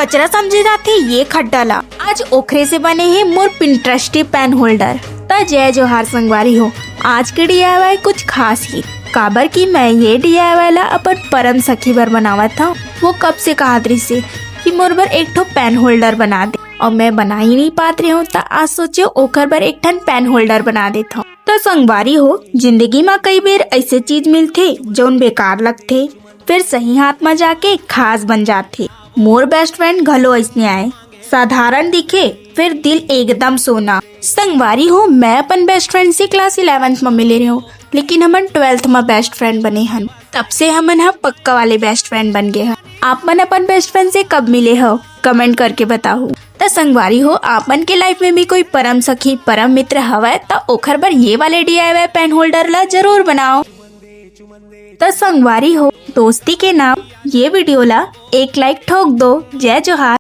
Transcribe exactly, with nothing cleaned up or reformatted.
कचरा समझे जाथे ये खड्डा ला। आज ओखरे से बने हे मोर Pinterest पेन होल्डर। त जय जोहार संगवारी हो, आज के डीआईवाई कुछ खास ही, काबर कि मैं ये डीआईवाई ला अपन परम सखी बर बनावत हव। वो कब से कहत रहिसे कि मोर बर एक ठो पेन होल्डर बना दे, अउ मैं बना ही नहीं पात रहे हव, त आज सोचे ओखर बर एक ठन पेन होल्डर बना देत हव। त संगवारी हो, जिंदगी म कई बेर ऐसे चीज मिलथे जौन बेकार लगथे, फिर सही हाथ म जाके खास बन जाथे। मोर बेस्ट फ्रेंड घलो ऐसने आए, साधारण दिखे, फिर दिल एकदम सोना। संगवारी हो, मैं अपन बेस्ट फ्रेंड से क्लास इलेवेंथ म मिले रहे हव, लेकिन हमन ट्वेल्थ म बेस्ट फ्रेंड बने हन। तब से हमन ह पक्का वाले बेस्ट फ्रेंड बन गए हन। आप मन अपन बेस्ट फ्रेंड से कब मिले हव, कमेंट करके बताहू। त संगवारी हो, आप मन के लाइफ में भी कोई परम सखी, परम मित्र हवय, त ओखर बर ये वाले डीआईवाई पेन होल्डर ला जरूर बनाओ। त संगवारी हो, दोस्ती के नाम ये वीडियो ला एक लाइक ठोक दो। जय जोहार।